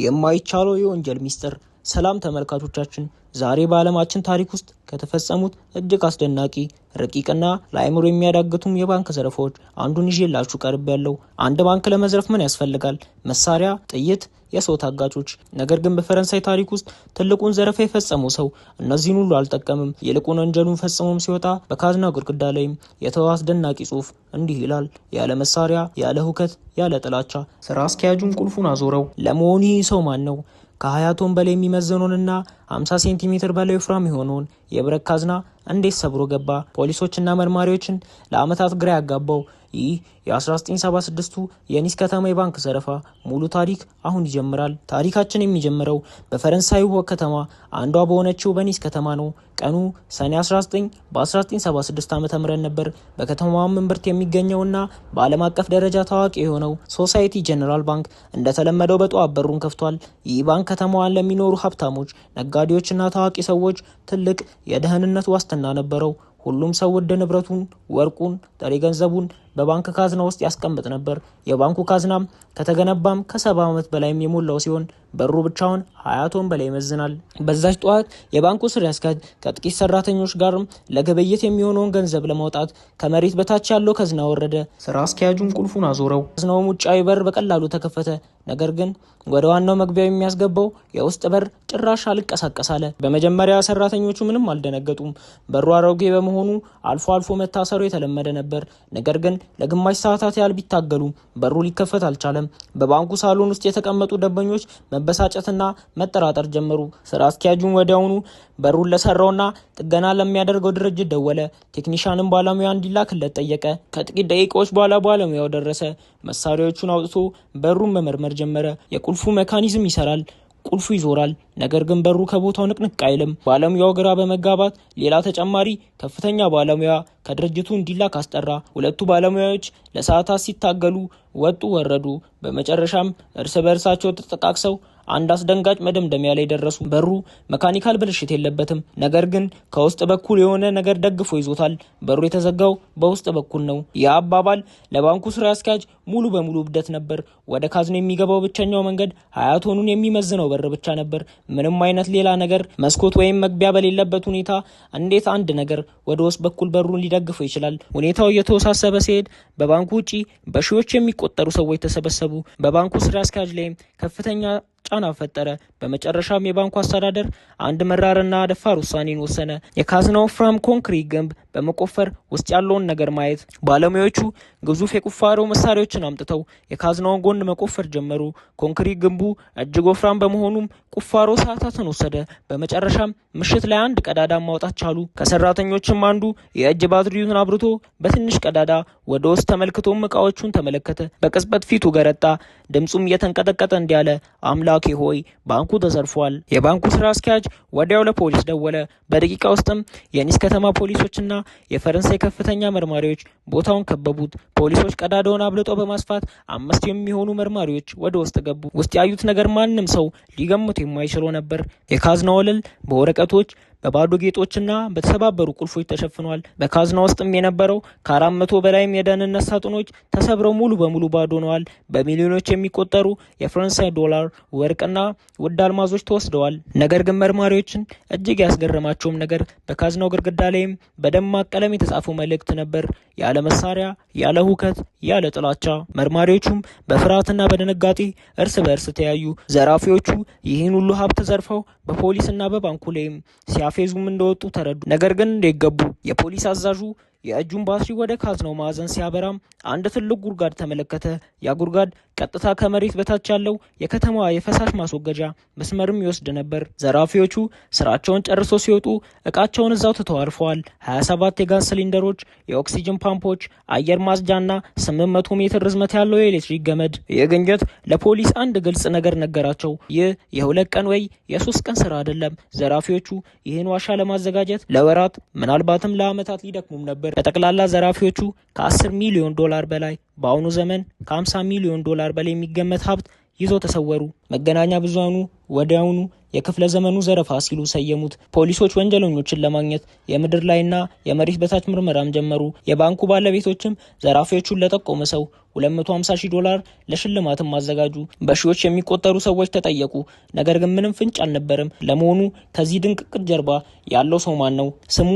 የማይቻለው የወንጀል ሚስጥር። ሰላም ተመልካቾቻችን፣ ዛሬ በዓለማችን ታሪክ ውስጥ ከተፈጸሙት እጅግ አስደናቂ፣ ረቂቅና ለአእምሮ የሚያዳግቱም የባንክ ዘረፋዎች አንዱን ይዤላችሁ ቀርቤያለሁ። አንድ ባንክ ለመዝረፍ ምን ያስፈልጋል? መሳሪያ፣ ጥይት፣ የሰው ታጋቾች። ነገር ግን በፈረንሳይ ታሪክ ውስጥ ትልቁን ዘረፋ የፈጸመው ሰው እነዚህን ሁሉ አልጠቀምም። ይልቁን ወንጀሉን ፈጽሞም ሲወጣ በካዝናው ግድግዳ ላይም የተወ አስደናቂ ጽሑፍ እንዲህ ይላል፦ ያለ መሳሪያ፣ ያለ ሁከት፣ ያለ ጥላቻ። ስራ አስኪያጁም ቁልፉን አዞረው። ለመሆኑ ይህ ሰው ማን ነው? ከ20 ቶን በላይ የሚመዝነውንና 50 ሴንቲሜትር በላይ ወፍራም የሆነውን የብረት ካዝና እንዴት ሰብሮ ገባ? ፖሊሶችና መርማሪዎችን ለዓመታት ግራ ያጋባው ይህ የ1976ቱ የኒስ ከተማ የባንክ ዘረፋ ሙሉ ታሪክ አሁን ይጀምራል። ታሪካችን የሚጀምረው በፈረንሳዩ ከተማ አንዷ በሆነችው በኒስ ከተማ ነው። ቀኑ ሰኔ 19 በ1976 ዓ.ም ነበር። በከተማዋ እምብርት የሚገኘውና በዓለም አቀፍ ደረጃ ታዋቂ የሆነው ሶሳይቲ ጀነራል ባንክ እንደተለመደው በጠዋት በሩን ከፍቷል። ይህ ባንክ ከተማዋን ለሚኖሩ ሀብታሞች፣ ነጋዴዎችና ታዋቂ ሰዎች ትልቅ የደህንነት ዋስትና ነበረው። ሁሉም ሰው ውድ ንብረቱን፣ ወርቁን፣ ጥሬ ገንዘቡን በባንክ ካዝና ውስጥ ያስቀምጥ ነበር። የባንኩ ካዝናም ከተገነባም ከ70 ዓመት በላይም የሞላው ሲሆን በሩ ብቻውን 20 ቶን በላይ ይመዝናል። በዛች ጠዋት የባንኩ ስራ አስኪያጅ ከጥቂት ሰራተኞች ጋርም ለግብይት የሚሆነውን ገንዘብ ለማውጣት ከመሬት በታች ያለው ካዝና ወረደ። ስራ አስኪያጁም ቁልፉን አዞረው። ካዝናውም ውጫዊ በር በቀላሉ ተከፈተ። ነገር ግን ወደ ዋናው መግቢያው የሚያስገባው የውስጥ በር ጭራሽ አልንቀሳቀስ አለ። በመጀመሪያ ሰራተኞቹ ምንም አልደነገጡም። በሩ አሮጌ በመሆኑ አልፎ አልፎ መታሰሩ የተለመደ ነበር። ነገር ግን ለግማሽ ሰዓታት ያህል ቢታገሉ በሩ ሊከፈት አልቻለም። በባንኩ ሳሎን ውስጥ የተቀመጡ ደንበኞች መበሳጨትና መጠራጠር ጀመሩ። ስራ አስኪያጁን ወዲያውኑ በሩን ለሰራውና ጥገና ለሚያደርገው ድርጅት ደወለ። ቴክኒሻንም ባለሙያ እንዲላክለት ጠየቀ። ከጥቂት ደቂቃዎች በኋላ ባለሙያው ደረሰ። መሳሪያዎቹን አውጥቶ በሩን መመርመር ጀመረ። የቁልፉ መካኒዝም ይሰራል፣ ቁልፉ ይዞራል። ነገር ግን በሩ ከቦታው ንቅንቅ አይልም። ባለሙያው ግራ በመጋባት ሌላ ተጨማሪ ከፍተኛ ባለሙያ ከድርጅቱ እንዲላክ አስጠራ። ሁለቱ ባለሙያዎች ለሰዓታት ሲታገሉ ወጡ ወረዱ። በመጨረሻም እርስ በእርሳቸው ተጠቃቅሰው አንድ አስደንጋጭ መደምደሚያ ላይ ደረሱ። በሩ መካኒካል ብልሽት የለበትም፣ ነገር ግን ከውስጥ በኩል የሆነ ነገር ደግፎ ይዞታል። በሩ የተዘጋው በውስጥ በኩል ነው። ይህ አባባል ለባንኩ ስራ አስኪያጅ ሙሉ በሙሉ እብደት ነበር። ወደ ካዝኖ የሚገባው ብቸኛው መንገድ 20 ቶኑን የሚመዝነው በር ብቻ ነበር። ምንም አይነት ሌላ ነገር፣ መስኮት ወይም መግቢያ በሌለበት ሁኔታ እንዴት አንድ ነገር ወደ ውስጥ በኩል በሩን ሊደግፈው ይችላል? ሁኔታው እየተወሳሰበ ሲሄድ በባንኩ ውጪ በሺዎች የሚቆጠሩ ሰዎች ተሰበሰቡ። በባንኩ ስራ አስኪያጅ ላይም ከፍተኛ ጫና ፈጠረ። በመጨረሻም የባንኩ አስተዳደር አንድ መራርና ደፋር ውሳኔን ወሰነ። የካዝናው ወፍራም ኮንክሪት ግንብ በመቆፈር ውስጥ ያለውን ነገር ማየት። ባለሙያዎቹ ግዙፍ የቁፋሮ መሳሪያዎችን አምጥተው የካዝናውን ጎን መቆፈር ጀመሩ። ኮንክሪት ግንቡ እጅግ ወፍራም በመሆኑም ቁፋሮ ሰዓታትን ወሰደ። በመጨረሻም ምሽት ላይ አንድ ቀዳዳ ማውጣት ቻሉ። ከሰራተኞችም አንዱ የእጅ ባትሪውን አብርቶ በትንሽ ቀዳዳ ወደ ውስጥ ተመልክቶም እቃዎቹን ተመለከተ። በቅጽበት ፊቱ ገረጣ፣ ድምፁም እየተንቀጠቀጠ እንዲህ አለ፦ አምላኬ ሆይ፣ ባንኩ ተዘርፏል። የባንኩ ስራ አስኪያጅ ወዲያው ለፖሊስ ደወለ። በደቂቃ ውስጥም የኒስ ከተማ ፖሊሶችና የፈረንሳይ ከፍተኛ መርማሪዎች ቦታውን ከበቡት። ፖሊሶች ቀዳዳውን አብልጠው በማስፋት አምስት የሚሆኑ መርማሪዎች ወደ ውስጥ ገቡ። ውስጥ ያዩት ነገር ማንም ሰው ሊገምቱ የማይችለው ነበር። የካዝና ወለል በወረቀቶች፣ በባዶ ጌጦችና በተሰባበሩ ቁልፎች ተሸፍኗል። በካዝና ውስጥም የነበረው ከ400 በላይም የደህንነት ሳጥኖች ተሰብረው ሙሉ በሙሉ ባዶ ሆነዋል። በሚሊዮኖች የሚቆጠሩ የፈረንሳይ ዶላር፣ ወርቅና ውድ አልማዞች ተወስደዋል። ነገር ግን መርማሪዎችን እጅግ ያስገረማቸውም ነገር በካዝናው ግድግዳ ላይም በደማቅ ቀለም የተጻፈው መልእክት ነበር። ያለ መሳሪያ፣ ያለ ሁከት፣ ያለ ጥላቻ። መርማሪዎቹም በፍርሃትና በድንጋጤ እርስ በእርስ ተያዩ። ዘራፊዎቹ ይህን ሁሉ ሀብት ዘርፈው በፖሊስና በባንኩ ላይም ሲያፌዙም እንደወጡ ተረዱ። ነገር ግን እንዴት ገቡ? የፖሊስ አዛዡ የእጁን ባትሪ ወደ ካዝናው ማዕዘን ሲያበራም አንድ ትልቅ ጉድጓድ ተመለከተ። ያ ጉድጓድ ቀጥታ ከመሬት በታች ያለው የከተማዋ የፈሳሽ ማስወገጃ መስመርም ይወስድ ነበር። ዘራፊዎቹ ስራቸውን ጨርሶ ሲወጡ እቃቸውን እዛው ትተው አልፈዋል። 27 የጋዝ ሲሊንደሮች፣ የኦክሲጅን ፓምፖች፣ አየር ማጽጃና 800 ሜትር ርዝመት ያለው የኤሌክትሪክ ገመድ። ይህ ግኝት ለፖሊስ አንድ ግልጽ ነገር ነገራቸው። ይህ የ2 ቀን ወይ የ3 ቀን ስራ አይደለም። ዘራፊዎቹ ይህን ዋሻ ለማዘጋጀት ለወራት ምናልባትም ለዓመታት ሊደክሙም ነበር። በጠቅላላ ዘራፊዎቹ ከ10 ሚሊዮን ዶላር በላይ፣ በአሁኑ ዘመን ከ50 ሚሊዮን ዶላር በላይ የሚገመት ሀብት ይዘው ተሰወሩ። መገናኛ ብዙሃኑ ወዲያውኑ የክፍለ ዘመኑ ዘረፋ ሲሉ ሰየሙት። ፖሊሶች ወንጀለኞችን ለማግኘት የምድር ላይና የመሬት በታች ምርመራም ጀመሩ። የባንኩ ባለቤቶችም ዘራፊዎቹን ለጠቆመ ሰው $250,000 ለሽልማትም አዘጋጁ። በሺዎች የሚቆጠሩ ሰዎች ተጠየቁ። ነገር ግን ምንም ፍንጭ አልነበረም። ለመሆኑ ከዚህ ድንቅ እቅድ ጀርባ ያለው ሰው ማን ነው? ስሙ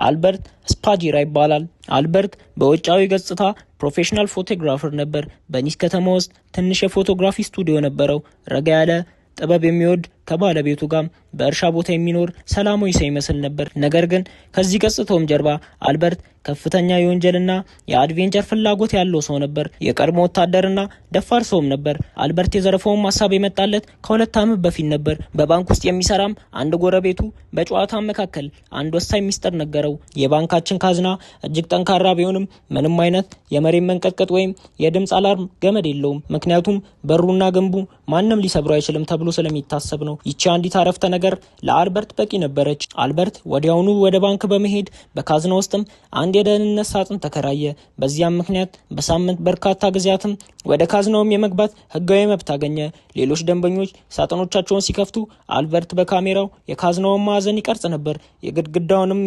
አልበርት ስፓጂራ ይባላል። አልበርት በውጫዊ ገጽታ professional photographer ነበር። በኒስ ከተማ ውስጥ ትንሽ የ photography ስቱዲዮ ነበረው። ረጋ ያለ፣ ጥበብ የሚወድ፣ ከባለቤቱ ጋር በእርሻ ቦታ የሚኖር ሰላማዊ ሰው ይመስል ነበር። ነገር ግን ከዚህ ገጽታውም ጀርባ አልበርት ከፍተኛ የወንጀልና የ adventure ፍላጎት ያለው ሰው ነበር። የቀድሞ ወታደርና ደፋር ሰውም ነበር። አልበርት የዘረፋውን ሀሳብ የመጣለት ከ2 ዓመት በፊት ነበር። በባንክ ውስጥ የሚሰራም አንድ ጎረቤቱ በጨዋታ መካከል አንድ ወሳኝ ሚስጥር ነገረው። የባንካችን ካዝና እጅግ ጠንካራ ቢሆንም ምንም አይነት የመሬት መንቀጥቀጥ ወይም የድምፅ alarm ገመድ የለውም። ምክንያቱም በሩና ግንቡ ማንም ሊሰብረው አይችልም ተብሎ ስለሚታሰብ ነው። ይቺ አንዲት አረፍተ ነገር ለአልበርት በቂ ነበረች። አልበርት ወዲያውኑ ወደ ባንክ በመሄድ በካዝና ውስጥም አንድ የደህንነት ሳጥን ተከራየ። በዚያም ምክንያት በሳምንት በርካታ ጊዜያትም ወደ ካዝናውም የመግባት ህጋዊ መብት አገኘ። ሌሎች ደንበኞች ሳጥኖቻቸውን ሲከፍቱ አልበርት በካሜራው የካዝናውን ማዕዘን ይቀርጽ ነበር። የግድግዳውንም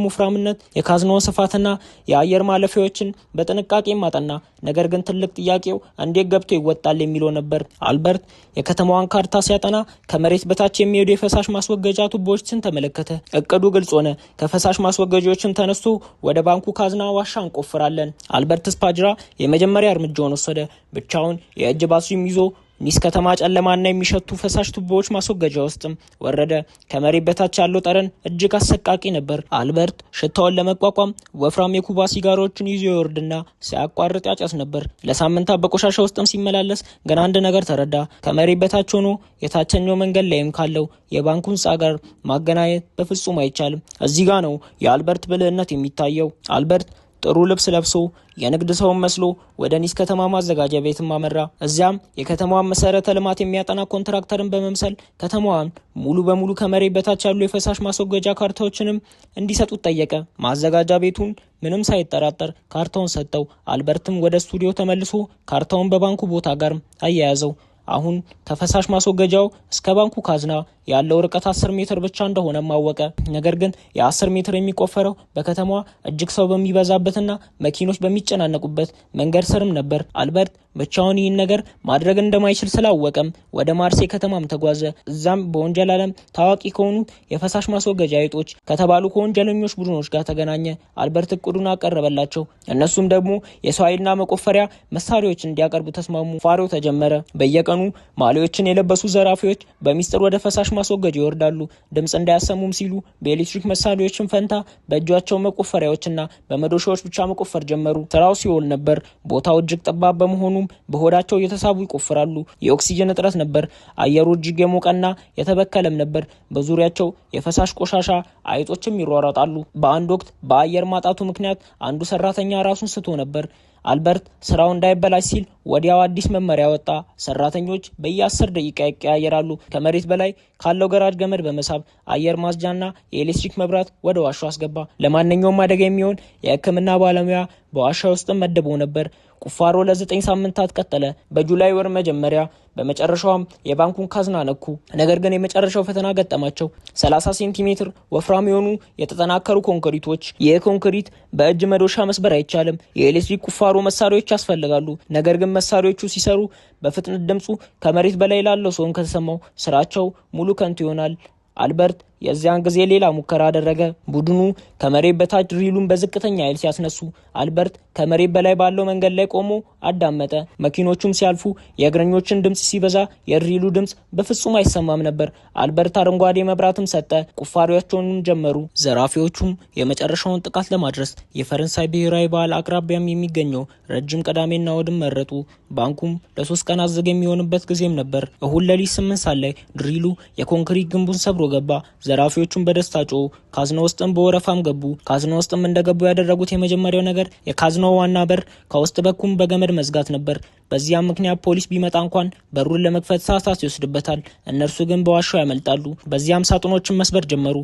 ወፍራምነት፣ የካዝናውን ስፋትና የአየር ማለፊያዎችን በጥንቃቄ አጠና። ነገር ግን ትልቅ ጥያቄው እንዴት ገብቶ ይወጣል የሚለው ነበር። አልበርት የከተማዋን ካርታ ሲያጠና ከመሬት በታች የሚሄዱ የፈሳሽ ማስወገጃ ቱቦዎችን ተመለከተ። እቅዱ ግልጽ ሆነ። ከፈሳሽ ማስወገጃዎችም ተነስቶ ወደ ባንኩ ካዝና ዋሻ እንቆፍራለን። አልበርት ስፓጅራ የመጀመሪያ እርምጃውን ወሰደ። ብቻውን የእጅ ባትሪም ይዞ ኒስ ከተማ ጨለማና የሚሸቱ ፈሳሽ ቱቦዎች ማስወገጃ ውስጥም ወረደ። ከመሬት በታች ያለው ጠረን እጅግ አሰቃቂ ነበር። አልበርት ሽታውን ለመቋቋም ወፍራም የኩባ ሲጋራዎችን ይዞ ይወርድና ሳያቋርጥ ያጨስ ነበር። ለሳምንታት በቆሻሻ ውስጥም ሲመላለስ ግን አንድ ነገር ተረዳ። ከመሬት በታች ሆኖ የታችኛው መንገድ ላይም ካለው የባንኩ ህንፃ ጋር ማገናኘት በፍጹም አይቻልም። እዚህ ጋ ነው የአልበርት ብልህነት የሚታየው። አልበርት ጥሩ ልብስ ለብሶ የንግድ ሰውን መስሎ ወደ ኒስ ከተማ ማዘጋጃ ቤትም አመራ። እዚያም የከተማዋን መሰረተ ልማት የሚያጠና ኮንትራክተርን በመምሰል ከተማዋን ሙሉ በሙሉ ከመሬት በታች ያሉ የፈሳሽ ማስወገጃ ካርታዎችንም እንዲሰጡት ጠየቀ። ማዘጋጃ ቤቱን ምንም ሳይጠራጠር ካርታውን ሰጠው። አልበርትም ወደ ስቱዲዮ ተመልሶ ካርታውን በባንኩ ቦታ ጋር አያያዘው። አሁን ከፈሳሽ ማስወገጃው እስከ ባንኩ ካዝና ያለው ርቀት 10 ሜትር ብቻ እንደሆነም አወቀ። ነገር ግን የ10 ሜትር የሚቆፈረው በከተማዋ እጅግ ሰው በሚበዛበትና መኪኖች በሚጨናነቁበት መንገድ ስርም ነበር። አልበርት ብቻውን ይህን ነገር ማድረግ እንደማይችል ስላወቀም ወደ ማርሴ ከተማም ተጓዘ። እዛም በወንጀል ዓለም ታዋቂ ከሆኑት የፈሳሽ ማስወገጃ አይጦች ከተባሉ ከወንጀለኞች ቡድኖች ጋር ተገናኘ። አልበርት እቅዱን አቀረበላቸው። እነሱም ደግሞ የሰው ኃይልና መቆፈሪያ መሳሪያዎች እንዲያቀርቡ ተስማሙ። ቁፋሮው ተጀመረ። በየቀኑ ማሊያዎችን የለበሱ ዘራፊዎች በሚስጥር ወደ ፈሳሽ ማስወገጃ ይወርዳሉ። ድምፅ እንዳያሰሙም ሲሉ በኤሌክትሪክ መሳሪያዎችን ፈንታ በእጃቸው መቆፈሪያዎችና በመዶሻዎች ብቻ መቆፈር ጀመሩ። ስራው ሲኦል ነበር። ቦታው እጅግ ጠባብ በመሆኑም በሆዳቸው እየተሳቡ ይቆፍራሉ። የኦክሲጅን እጥረት ነበር። አየሩ እጅግ የሞቀና የተበከለም ነበር። በዙሪያቸው የፈሳሽ ቆሻሻ አይጦችም ይሯሯጣሉ። በአንድ ወቅት በአየር ማጣቱ ምክንያት አንዱ ሰራተኛ ራሱን ስቶ ነበር። አልበርት ስራው እንዳይበላሽ ሲል ወዲያው አዲስ መመሪያ ወጣ። ሰራተኞች በየ10 ደቂቃ ይቀያየራሉ። ከመሬት በላይ ካለው ገራጅ ገመድ በመሳብ አየር ማጽጃና የኤሌክትሪክ መብራት ወደ ዋሻው አስገባ። ለማንኛውም አደጋ የሚሆን የሕክምና ባለሙያ በዋሻ ውስጥም መድቦ ነበር። ቁፋሮ ለ9 ሳምንታት ቀጠለ። በ July ወር መጀመሪያ በመጨረሻውም የባንኩን ካዝና ነኩ። ነገር ግን የመጨረሻው ፈተና ገጠማቸው። 30 ሴንቲሜትር ወፍራም የሆኑ የተጠናከሩ ኮንክሪቶች። ይህ ኮንክሪት በእጅ መዶሻ መስበር አይቻልም። የኤሌክትሪክ ቁፋሮ መሳሪያዎች ያስፈልጋሉ። ነገር ግን መሳሪያዎቹ ሲሰሩ በፍጥነት ድምፁ ከመሬት በላይ ላለው ሰውን ከተሰማው ስራቸው ሙሉ ከንቱ ይሆናል። አልበርት የዚያን ጊዜ ሌላ ሙከራ አደረገ። ቡድኑ ከመሬት በታች drill ኡን በዝቅተኛ ኃይል ሲያስነሱ አልበርት ከመሬት በላይ ባለው መንገድ ላይ ቆሞ አዳመጠ። መኪኖቹም ሲያልፉ የእግረኞችን ድምፅ ሲበዛ የ drill ኡ ድምፅ በፍጹም አይሰማም ነበር። አልበርት አረንጓዴ መብራትም ሰጠ። ቁፋሮአቸውንም ጀመሩ። ዘራፊዎቹም የመጨረሻውን ጥቃት ለማድረስ የፈረንሳይ ብሔራዊ በዓል አቅራቢያም የሚገኘው ረጅም ቅዳሜና እሁድን መረጡ። ባንኩም ለ3 ቀናት ዝግ የሚሆንበት ጊዜም ነበር። እሁድ ሌሊት 8 ሰዓት ላይ drill ኡ የኮንክሪት ግንቡን ሰብሮ ገባ። ዘራፊዎቹም በደስታ ጮሁ። ካዝና ውስጥም በወረፋም ገቡ። ካዝና ውስጥም እንደገቡ ያደረጉት የመጀመሪያው ነገር የካዝናው ዋና በር ከውስጥ በኩል በገመድ መዝጋት ነበር። በዚያም ምክንያት ፖሊስ ቢመጣ እንኳን በሩን ለመክፈት ሰዓታት ይወስድበታል። እነርሱ ግን በዋሻው ያመልጣሉ። በዚያም ሳጥኖችን መስበር ጀመሩ።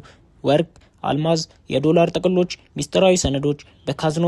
ወርቅ፣ አልማዝ፣ የዶላር ጥቅሎች፣ ሚስጥራዊ ሰነዶች። በካዝና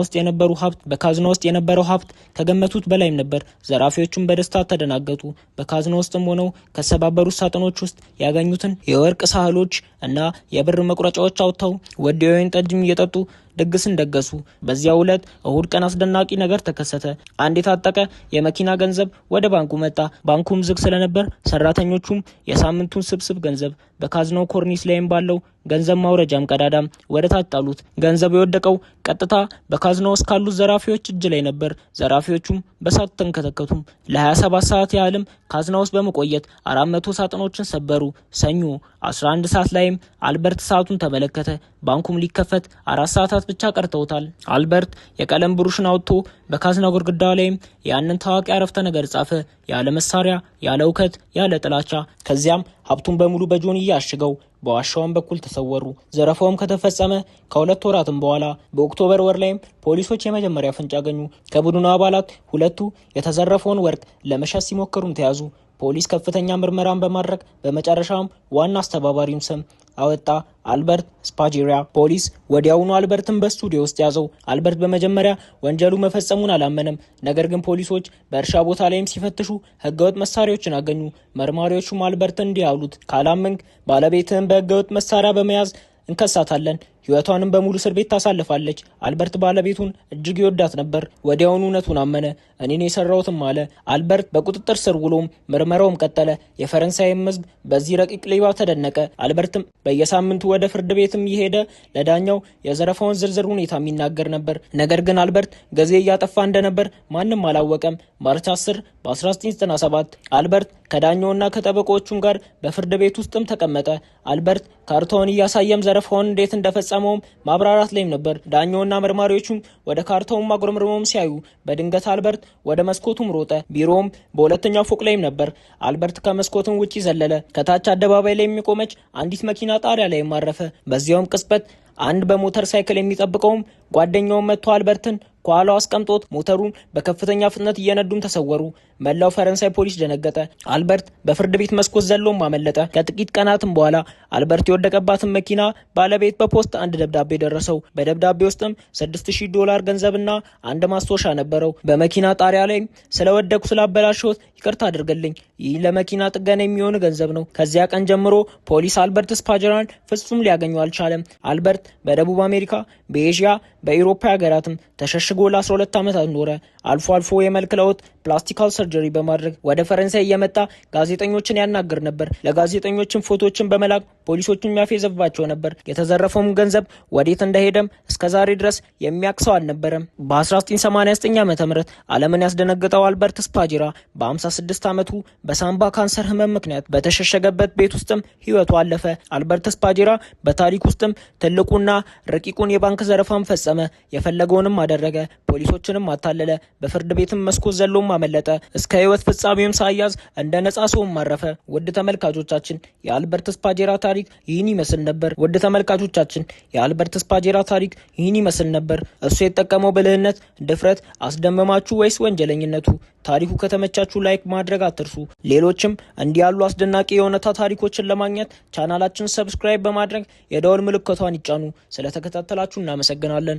ውስጥ የነበረው ሀብት ከገመቱት በላይም ነበር። ዘራፊዎቹም በደስታ ተደናገጡ። በካዝና ውስጥም ሆነው ከሰባበሩት ሳጥኖች ውስጥ ያገኙትን የወርቅ ሳህሎች እና የብር መቁረጫዎች አውጥተው ውድ የወይን ጠጅም እየጠጡ ድግስን ደገሱ። በዚያው ዕለት እሁድ ቀን አስደናቂ ነገር ተከሰተ። አንድ የታጠቀ የመኪና ገንዘብ ወደ ባንኩ መጣ። ባንኩም ዝግ ስለነበር ሰራተኞቹም የሳምንቱን ስብስብ ገንዘብ በካዝናው ኮርኒስ ላይም ባለው ገንዘብ ማውረጃም ቀዳዳም ወደ ታች ጣሉት። ገንዘቡ የወደቀው ቀጥታ በካዝናው ውስጥ ካሉት ዘራፊዎች እጅ ላይ ነበር። ዘራፊዎቹም በሳት ተንከተከቱም። ለ27 ሰዓት ያህልም ካዝና ውስጥ በመቆየት 400 ሳጥኖችን ሰበሩ። ሰኞ 11 ሰዓት ላይም አልበርት ሰዓቱን ተመለከተ። ባንኩም ሊከፈት 4 ሰዓታት ብቻ ቀርተውታል። አልበርት የቀለም ብሩሽን አውጥቶ በካዝናው ግድግዳ ላይም ያንን ታዋቂ አረፍተ ነገር ጻፈ። ያለ መሳሪያ፣ ያለ እውከት፣ ያለ ጥላቻ። ከዚያም ሀብቱን በሙሉ በጆንያ አሽገው በዋሻውን በኩል ተሰወሩ። ዘረፋውም ከተፈጸመ ከ2 ወራትም በኋላ በ October ወር ላይም ፖሊሶች የመጀመሪያ ፍንጭ አገኙ። ከቡድኑ አባላት ሁለቱ የተዘረፈውን ወርቅ ለመሸጥ ሲሞክሩም ተያዙ። ፖሊስ ከፍተኛ ምርመራን በማድረግ በመጨረሻም ዋና አስተባባሪውን ስም አወጣ፣ አልበርት ስፓጄሪያ። ፖሊስ ወዲያውኑ አልበርትን በስቱዲዮ ውስጥ ያዘው። አልበርት በመጀመሪያ ወንጀሉ መፈጸሙን አላመነም። ነገር ግን ፖሊሶች በእርሻ ቦታ ላይም ሲፈትሹ ህገወጥ መሳሪያዎችን አገኙ። መርማሪዎቹም አልበርትን እንዲህ አሉት፣ ካላመንክ ባለቤትህን በህገወጥ መሳሪያ በመያዝ እንከሳታለን፣ ህይወቷንም በሙሉ እስር ቤት ታሳልፋለች። አልበርት ባለቤቱን እጅግ ይወዳት ነበር። ወዲያውኑ እውነቱን አመነ። እኔን የሰራሁትም አለ። አልበርት በቁጥጥር ስር ውሎም ምርመራውም ቀጠለ። የፈረንሳይም ህዝብ በዚህ ረቂቅ ሌባ ተደነቀ። አልበርትም በየሳምንቱ ወደ ፍርድ ቤትም እየሄደ ለዳኛው የዘረፋውን ዝርዝር ሁኔታ የሚናገር ነበር። ነገር ግን አልበርት ጊዜ እያጠፋ እንደነበር ማንም አላወቀም። March 10 በ1997 አልበርት ከዳኛውና ከጠበቆቹም ጋር በፍርድ ቤት ውስጥም ተቀመጠ። አልበርት ካርታውን እያሳየም ዘረፋውን እንዴት እንደፈጸመውም ማብራራት ላይም ነበር። ዳኛውና መርማሪዎቹም ወደ ካርታውም አጉረምርመውም ሲያዩ በድንገት አልበርት ወደ መስኮቱም ሮጠ። ቢሮውም በሁለተኛው ፎቅ ላይም ነበር። አልበርት ከመስኮቱም ውጪ ዘለለ። ከታች አደባባይ ላይ የሚቆመች አንዲት መኪና ጣሪያ ላይም አረፈ። በዚያውም ቅጽበት አንድ በሞተር ሳይክል የሚጠብቀውም ጓደኛውን መጥቶ አልበርትን ከኋላው አስቀምጦት ሞተሩን በከፍተኛ ፍጥነት እየነዱም ተሰወሩ። መላው ፈረንሳይ ፖሊስ ደነገጠ። አልበርት በፍርድ ቤት መስኮት ዘሎም አመለጠ። ከጥቂት ቀናትም በኋላ አልበርት የወደቀባትን መኪና ባለቤት በፖስት አንድ ደብዳቤ ደረሰው። በደብዳቤ ውስጥም $6,000 ገንዘብና አንድ ማስታወሻ ነበረው። በመኪና ጣሪያ ላይ ስለወደኩ ስላበላሸሁት ይቅርታ አድርግልኝ፣ ይህ ለመኪና ጥገና የሚሆን ገንዘብ ነው። ከዚያ ቀን ጀምሮ ፖሊስ አልበርት ስፓጀራን ፍጹም ሊያገኘው አልቻለም። አልበርት በደቡብ አሜሪካ፣ በኤዥያ፣ በአውሮፓ ሀገራትም ተሸሽጎ ለ12 ዓመታት ኖረ። አልፎ አልፎ የመልክ ለውጥ plastical surgery በማድረግ ወደ ፈረንሳይ እየመጣ ጋዜጠኞችን ያናግር ነበር። ለጋዜጠኞችም ፎቶዎችን በመላክ ፖሊሶችን ያፌዘባቸው ነበር። የተዘረፈውም ገንዘብ ወዴት እንደሄደም እስከ ዛሬ ድረስ የሚያውቅ ሰው አልነበረም። በ1989 ዓ.ም ዓለምን ያስደነገጠው አልበርት ስፓጄራ በ56 ዓመቱ በሳምባ ካንሰር ህመም ምክንያት በተሸሸገበት ቤት ውስጥም ህይወቱ አለፈ። አልበርት ስፓጄራ በታሪክ ውስጥም ትልቁና ረቂቁን የባንክ ዘረፋም ፈጸመ። የፈለገውንም አደረገ። ፖሊሶችንም አታለለ። በፍርድ ቤትም መስኮት ዘሎም አመለጠ። እስከ ህይወት ፍጻሜውም ሳያዝ እንደ ነጻ ሰውም አረፈ። ውድ ተመልካቾቻችን የአልበርት ስፓጄራ ታሪክ ይህን ይመስል ነበር። ውድ ተመልካቾቻችን የአልበርት ስፓጄራ ታሪክ ይህን ይመስል ነበር። እሱ የተጠቀመው ብልህነት፣ ድፍረት አስደመማችሁ ወይስ ወንጀለኝነቱ? ታሪኩ ከተመቻችሁ like ማድረግ አትርሱ። ሌሎችም እንዲህ ያሉ አስደናቂ የእውነታ ታሪኮችን ለማግኘት ቻናላችን subscribe በማድረግ የደወል ምልክቷን ይጫኑ። ስለተከታተላችሁ እናመሰግናለን።